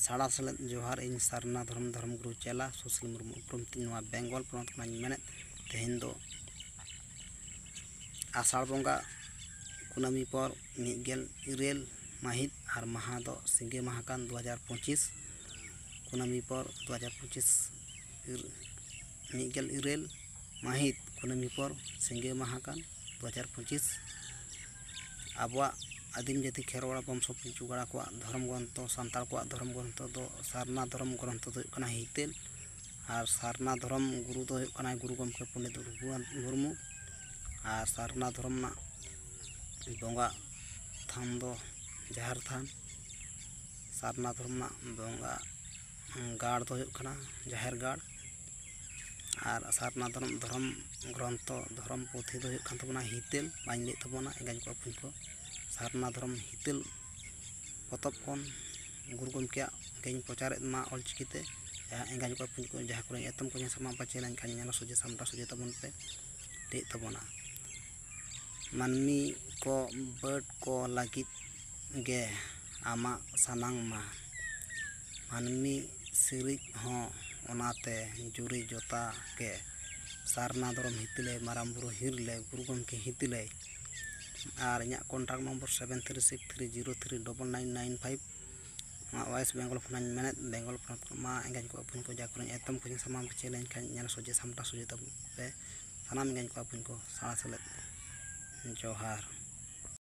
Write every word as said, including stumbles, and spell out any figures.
ᱥᱟᱲᱟ ᱥᱮᱞᱮᱫ ᱡᱚᱦᱟᱨ᱾ ᱤᱧ ᱥᱟᱨᱱᱟ ᱫᱷᱚᱨᱚᱢ, ᱫᱷᱚᱨᱚᱢ ᱜᱩᱨᱩ ᱪᱮᱞᱟ ᱥᱩᱥᱤᱞ ᱢᱩᱨᱢᱩ ᱩᱯᱨᱩᱢ ᱛᱤᱧ ᱱᱚᱣᱟ ᱵᱮᱝᱜᱚᱞ ᱯᱚᱱᱚᱛ ᱠᱷᱚᱱᱟᱜ ᱤᱧ ᱢᱮᱱᱮᱫ᱾ ᱛᱮᱦᱮᱧ ᱫᱚ ᱟᱥᱟᱲ ᱵᱚᱸᱜᱟ ᱠᱩᱱᱟᱹᱢᱤ ᱯᱚᱨ ᱢᱤᱫ ᱜᱮᱞ ᱤᱨᱟᱹᱞ ᱢᱟᱹᱦᱤᱛ ᱟᱨ ᱢᱟᱦᱟ ᱫᱚ ᱥᱤᱸᱜᱮ ᱢᱟᱦᱟ ᱠᱟᱱ ᱫᱩ ᱦᱟᱡᱟᱨ ᱯᱚᱸᱪᱤᱥ᱾ ᱠᱩᱱᱟᱹᱢᱤ ᱯᱚᱨ ᱫᱩ ᱦᱟᱡᱟᱨ ᱯᱚᱸᱪᱤᱥ ᱤᱨ-, ᱢᱤᱫ ᱜᱮᱞ ᱤᱨᱟᱹᱞ ᱢᱟᱹᱦᱤᱛ ᱠᱩᱱᱟᱹᱢᱤ ᱯᱚᱨ ᱥᱤᱸᱜᱮ ᱢᱟᱦᱟ ᱠᱟᱱ ᱫᱩ ᱦᱟᱡᱟᱨ ᱯᱚᱸᱪᱤᱥ᱾ ᱟᱵᱚᱣᱟᱜ ᱟᱹᱫᱤᱢ ᱡᱟᱹᱛᱤ ᱠᱷᱮᱨᱣᱟᱲ ᱵᱚᱝᱥᱚ ᱯᱤᱞᱪᱩ ᱜᱟᱲᱟ ᱠᱚᱣᱟᱜ ᱫᱷᱚᱨᱚᱢ ᱜᱨᱚᱱᱛᱷᱚ, ᱥᱟᱱᱛᱟᱲ ᱠᱚᱣᱟᱜ ᱫᱷᱚᱨᱚᱢ ᱜᱨᱚᱱᱛᱷᱚ ᱫᱚ, ᱥᱟᱨᱱᱟ ᱫᱷᱚᱨᱚᱢ ᱜᱨᱚᱱᱛᱷᱚ ᱫᱚ ᱦᱩᱭᱩᱜ ᱠᱟᱱᱟ ᱦᱤᱛᱟᱹᱞ᱾ ᱟᱨ ᱥᱟᱨᱱᱟ ᱫᱷᱚᱨᱚᱢ ᱜᱩᱨᱩ ᱫᱚ ᱦᱩᱭᱩᱜ ᱠᱟᱱᱟᱭ ᱜᱩᱨᱩ ᱜᱚᱢᱠᱮ ᱯᱚᱱᱰᱤᱛ ᱨᱚᱜᱷᱩᱱᱟᱛᱷ ᱢᱩᱨᱢᱩ᱾ ᱟᱨ ᱥᱟᱨᱱᱟ ᱫᱷᱚᱨᱚᱢ ᱨᱮᱱᱟᱜ ᱵᱚᱸᱜᱟ ᱛᱷᱟᱱ ᱫᱚ ᱡᱟᱦᱮᱨ ᱛᱷᱟᱱ᱾ ᱥᱟᱨᱱᱟ ᱫᱷᱚᱨᱚᱢ ᱨᱮᱱᱟᱜ ᱵᱚᱸᱜᱟ ᱜᱟᱲ ᱫᱚ ᱦᱩᱭᱩᱜ ᱠᱟᱱᱟ ᱡᱟᱦᱮᱨ ᱜᱟᱲ᱾ ᱟᱨ ᱥᱟᱨᱱᱟ ᱫᱷᱚᱨᱚᱢ, ᱫᱷᱚᱨᱚᱢ ᱜᱨᱚᱱᱛᱷᱚ, ᱫᱷᱚᱨᱚᱢ ᱯᱩᱛᱷᱤ ᱫᱚ ᱦᱩᱭᱩᱜ ᱠᱟᱱ ᱛᱟᱵᱚᱱᱟ ᱦᱤᱛᱟᱹᱞ᱾ ᱢᱟᱧ ᱞᱟᱹᱭᱮᱫ ᱛᱟᱵᱚᱱᱟ ᱮᱸᱜᱟᱧ ᱠᱚ ᱵᱚᱠᱚᱧ ᱠᱚ, ᱥᱟᱨᱱᱟ ᱫᱷᱚᱨᱚᱢ ᱦᱤᱛᱟᱹᱞ ᱯᱚᱛᱚᱵ ᱠᱷᱚᱱ ᱜᱩᱨᱩ ᱜᱚᱢᱠᱮᱭᱟᱜ ᱜᱮᱧ ᱯᱨᱚᱪᱟᱨᱮᱫ ᱢᱟ ᱚᱞᱪᱤᱠᱤᱛᱮ᱾ ᱡᱟᱦᱟᱸ ᱮᱸᱜᱟᱧ ᱠᱚ ᱵᱚᱠᱚᱧ ᱠᱚ, ᱡᱟᱦᱟᱸ ᱠᱚᱨᱮ ᱮᱛᱚᱢ ᱠᱚ ᱥᱟᱢᱟᱝ ᱯᱟᱪᱮ ᱞᱮᱱᱠᱷᱟᱱ ᱧᱮᱞ ᱥᱚᱡᱷᱮ ᱥᱟᱢᱴᱟᱣ ᱥᱚᱡᱷᱮ ᱛᱟᱵᱚᱱ ᱯᱮ, ᱞᱟᱹᱭᱮᱫ ᱛᱟᱵᱚᱱᱟ᱾ ᱢᱟᱹᱱᱢᱤ ᱠᱚ ᱵᱟᱹᱰ ᱠᱚ ᱞᱟᱹᱜᱤᱫ ᱜᱮ ᱟᱢᱟᱜ ᱥᱟᱱᱟᱝ ᱢᱟ᱾ ᱢᱟᱹᱱᱢᱤ ᱥᱤᱨᱤᱡ ᱦᱚᱸ ᱚᱱᱟᱛᱮ ᱡᱩᱨᱤ ᱡᱚᱛᱟ ᱜᱮ᱾ ᱥᱟᱨᱱᱟ ᱫᱷᱚᱨᱚᱢ ᱦᱤᱛᱟᱹᱞᱟᱹᱭ, ᱢᱟᱨᱟᱝ ᱵᱩᱨᱩ ᱦᱤᱨᱞᱟᱹᱭ, ᱜᱩᱨᱩ ᱜᱚᱢᱠᱮ ᱦᱤᱛᱟᱹᱞᱟᱹᱭ᱾ ᱟᱨ ᱤᱧᱟᱹᱜ contact number seven three six three zero three double nine nine five᱾ ᱱᱚᱣᱟ West Bengal ᱠᱷᱚᱱᱟᱜ ᱤᱧ ᱢᱮᱱᱮᱫ, ᱵᱮᱝᱜᱚᱞ ᱯᱚᱱᱚᱛ ᱠᱷᱚᱱ ᱢᱟ ᱮᱸᱜᱟᱧ ᱠᱚ ᱵᱚᱠᱚᱧ ᱠᱚ, ᱡᱟ ᱠᱚᱨᱮᱧ ᱮᱛᱚᱢ ᱠᱚᱧ ᱥᱟᱢᱟᱝ ᱯᱟᱪᱮ ᱞᱮᱱᱠᱷᱟᱱ ᱧᱮᱞ ᱥᱚᱡᱷᱮ ᱥᱟᱢᱴᱟᱣ ᱥᱚᱡᱷᱮ ᱛᱟᱵᱚᱱ ᱯᱮ᱾ ᱥᱟᱱᱟᱢ ᱮᱸᱜᱟᱧ ᱠᱚ ᱵᱚᱠᱚᱧ ᱠᱚ ᱥᱟᱲᱟ ᱥᱮᱞᱮᱫ ᱡᱚᱦᱟᱨ᱾